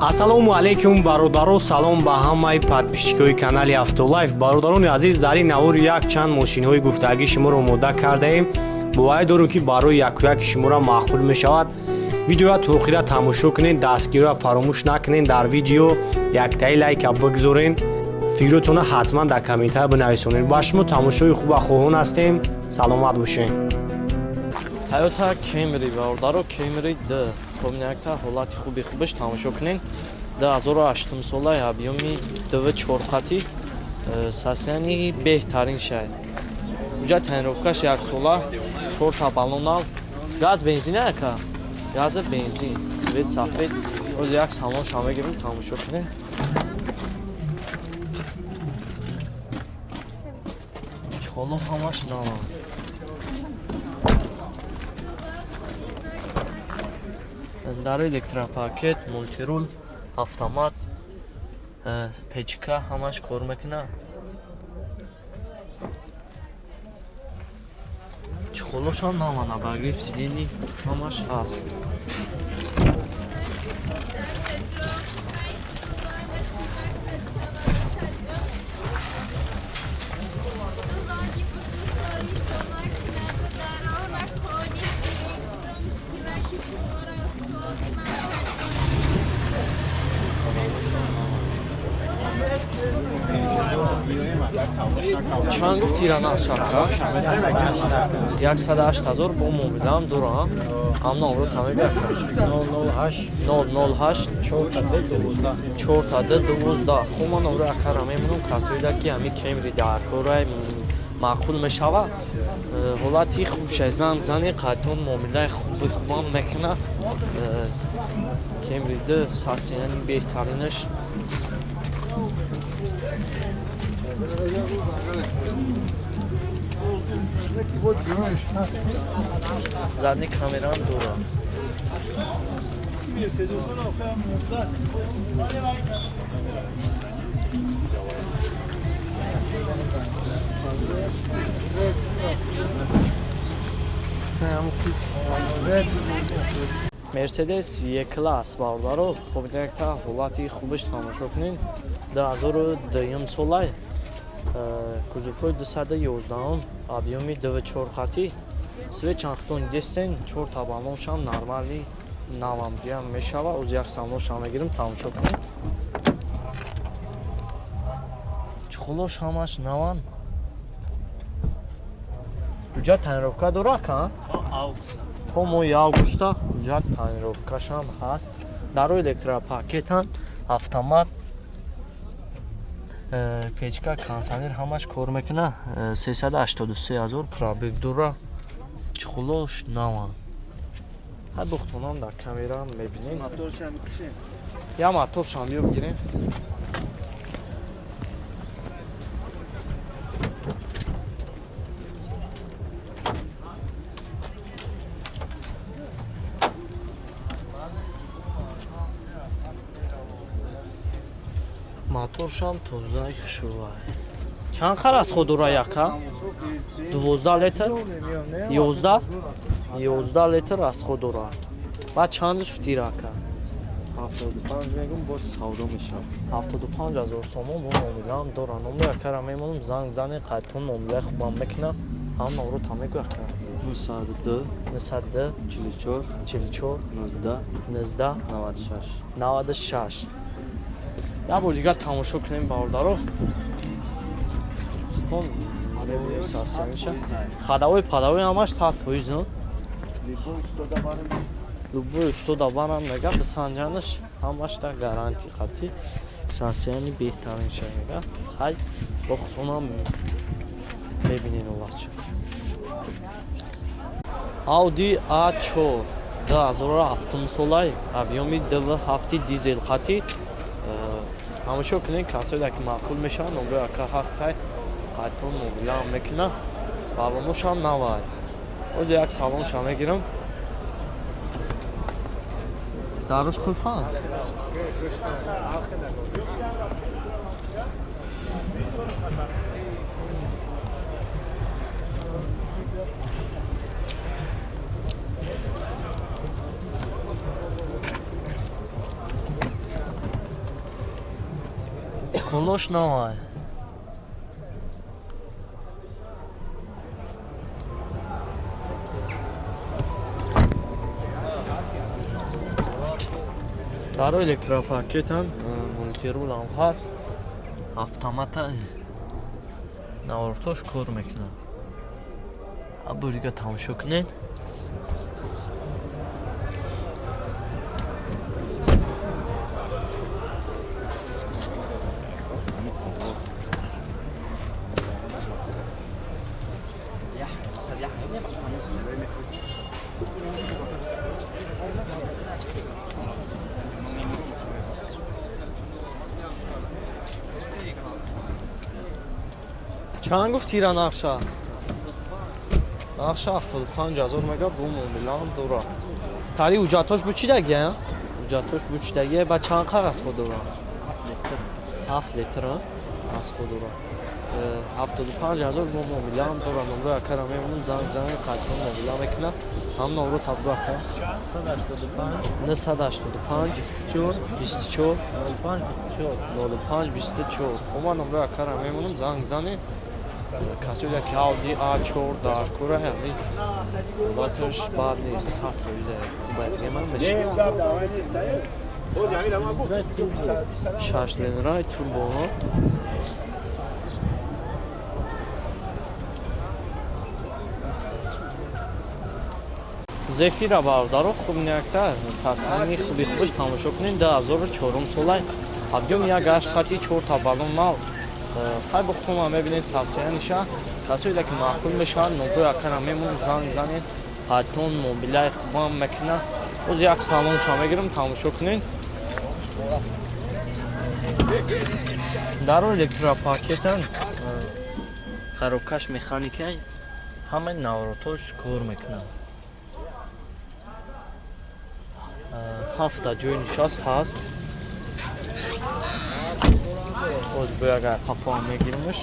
Ассалому алайкум, бародаро, салом ба ҳамаи подписчикои канали Автолайф. Бародарони азиз, дар ин навор якчанд мошинҳои гуфтагӣ шуморо омода кардаем. Боварӣ дорем, ки барои якуяки шуморо маъқул мешавад. Видеоя то охира тамошо кунед, дастгириро фаромӯш накунед, дар видео яктаи лайка бигзорен, фикротонро ҳатман дар комментар бинависонед. Ба шумо тамошои хуба хоҳон ҳастем, саломат бошед. Тойота Кемри, бародаро, Кемри д. Хоб, якта ҳолати хуби хубаш тамошо кунед. 2008 сола, объёми дв чорқати, состоянии беҳтарин шай. Уҷа тонировкаш яксола, чорта баллон нав, газ бензин яка, гази бензин, цвет сафед. Оз як салонша мегирем, тамошо кунед. Чехоло ҳамаш нава. Дар электропакет, мультирул, автомат, печка ҳамаш кор мекунад. Чехолошам навана, обогрев сидений ҳамаш ҳаст. Чанд гуфт тира нархшака? 108 000 бо муомилаам дора. Ам номро тамега. 008 4 12. Хуб, ман номро акара мемонам. Касоида ки ҳами Кемри дар корай маъқул мешава. Ҳолати хуб шай, занг зани, қайтон муомилаи хуби хубам мекуна. Кемри д состоянии беҳтаринаш. Задний камерам дора. Мерседес Е класс, бародаро, хуб, якта ҳолати хубаш тамошо кунед. 2002 солай, кузовҳои 211, объёми 24 хати, свет чанхтон дестен, чорта баллоншам нормальный, навам гиям мешава. Оз як салоншам мегирим, тамошо кунед. Чехолош ҳамаш наван. Ҳуҷҷат тонировка дора ка? То моҳи августа ҳуҷҷат тонировкашам ҳаст. Даро электропакетан, автомат, печка, кондиционер ҳамаш кор мекуна. 383 000 пробег дора. Чехолош наван. Ҳар бухтонам дар камера мебинем. Я моторшам биё бигирем. Моторшам тоза шува. Чанд хар аз худ дора яка? 12 литр? 11? 11 литр аз худ дора. Баъд чанд шуд ака? 75 мегум, боз савдо мешавад. 75 000 сомон бо муомилаам дора. Номри акара мемонам, занг зани, қайтон муомилаи хубам мекуна. Ҳам номро та мегӯ ака. 902 902 44 44 19 19 96. 96. Як бор дигар тамошо кунем, бародаро. Хитон ходовой падовой ҳамаш 100%, ну? Любой устода барам, мега, бисанҷанаш, ҳамаш дар гарантия хати, состояние беҳтарин ша мега. Хай, бо худтонам мебинед олача. Audi A4, 2007 солай, объёми 2.7 дизел хати. Тамошо кунед, касоеда ки маъқул мешаванд, номрои ака ҳастай, қайтон муомилаам мекуна. Баллоношам навай. Оз як салонша мегирам. Даруш қулфан. Чехолош навай. Даро электропакетан, мультирулам ҳаст, автомата, навортош кор мекунад. Абурига тамошо кунед. Чанд гуфт ира нақша? Нақша 75 000 мега, бу мобилам дора. Тари ҳуҷҷатош бу чӣ дагия? Ҳуҷҷатош бу чӣ дагия? Ба чанд қар расход дора? 7 литр расход дора. 75 000 бу мобилам дора. Номро акара мемонам, занг занг, қатъан мобила мекунад. Ҳам номро табду ака. 985 24 05 24 05 24. Хома номро акара мемонам, занг занед. Касоне ки Audi A4 дар кора, ҳамин ҳолаташ бад нест, 100% хуб бигемам мешавад. Шаш ленрай турбоҳо. Зефира, бародаро, хуб някта сасани хуби хубаш тамошо кунед. 2004 солай, объём як гашт қати, чорта балон нав. Хай, бо хума мебинед сасияниша. Касое ки маъқул мешавад, номрои акара мемон, занг занед, ҳатон мобилаи хубам мекунад. Боз як салонша мегирам, тамошо кунед. Даро электропакетан, коробкаш механикай, ҳамаи наворотош кор мекунад. Ҳафта ҷои нишаст ҳаст. Боз бо агар қафоам мегиримш.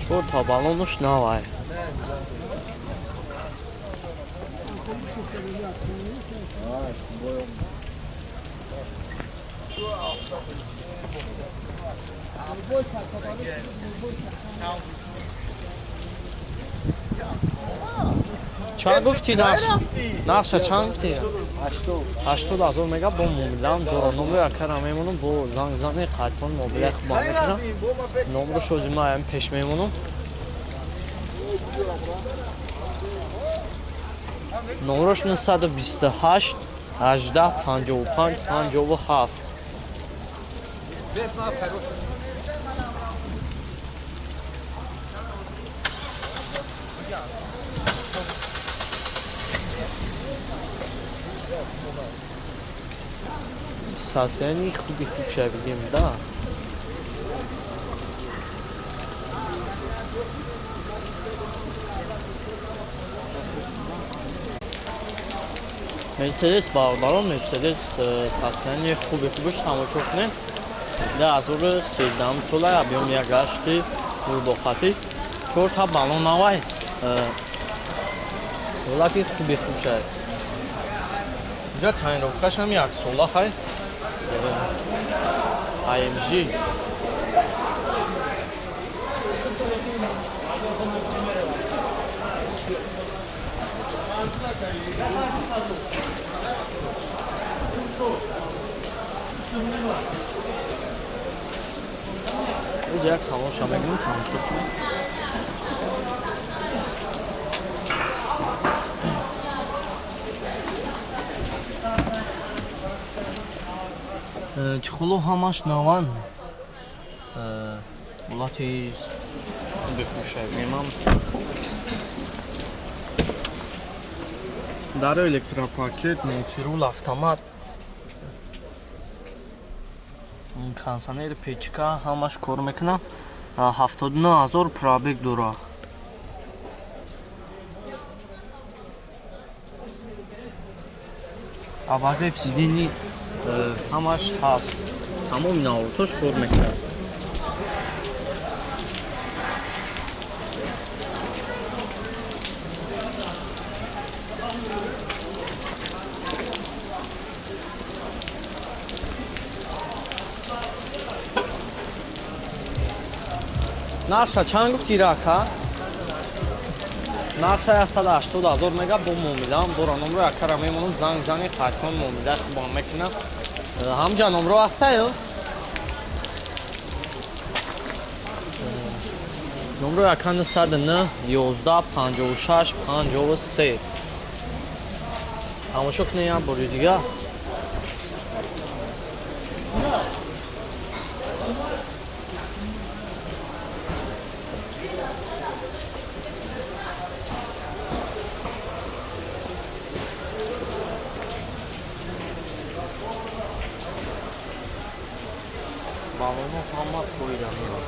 Чорта балонуш навай. Чанд гуфтӣ нақш? Нақша чанд гуфтӣ? 80 000 мега, бо мобилам дора. Номрои акара мемонам, бо занг зане, қайтон мобилаи хубам мекунам. Номро шози ма ам пеш мемонам. Номрош 928 18 55 57. Сасяни хуби хуб шавидем да. Мерседес, бародарон, Мерседес, сасяни хуби хубаш тамошо кунем. 2013 сола, объём як гашти, турбохати, чорта балон навай. Ҳолати хуби хуб шавид. Инҷа тонировкашам як сола хай. AMG. Боз як салонша мегирем, тамошо кунем. Чехоло ҳамаш наванд. Ҳолати бихушавемам. Даро электропакет, мультирул, автомат, кондиционер, печка ҳамаш кор мекунад. 79 000 пробег дора. Обогрев сидений ҳамаш ҳаст, тамоми наворотош кор мекунад. Нарша чанд гуфти рака? Нарша 180 ҳазор мега бо муомилаам дора. Номро якара мемонам, занг зани, ҳатман муомила хубам мекунам. Ҳамҷа номро ҳастаю? Номро яка 909 11 56 53. Тамошо кунед як бори дига. Балоно ҳама поида меояд.